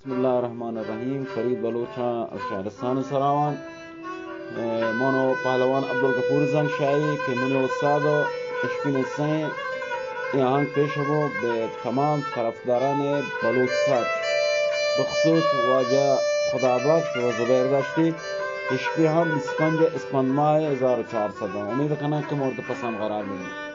بسم اللہ الرحمن الرحیم۔ فرید بلوچاں شہرستان سراوان، اے، مانو پہلوان عبدالغفور زنگ شاہی کہ منی استاد و اشپین سیں اے آہنگ پیش بو بہ تمام طرفداران بلوچ ساز، بخصوص واجہ خدا بخش و زبیر دشتی، اشپی ہم بیست پنج اسپند ماہ ہزار و چار سد۔ امید کناں کہ مورد پسند قرار بگی۔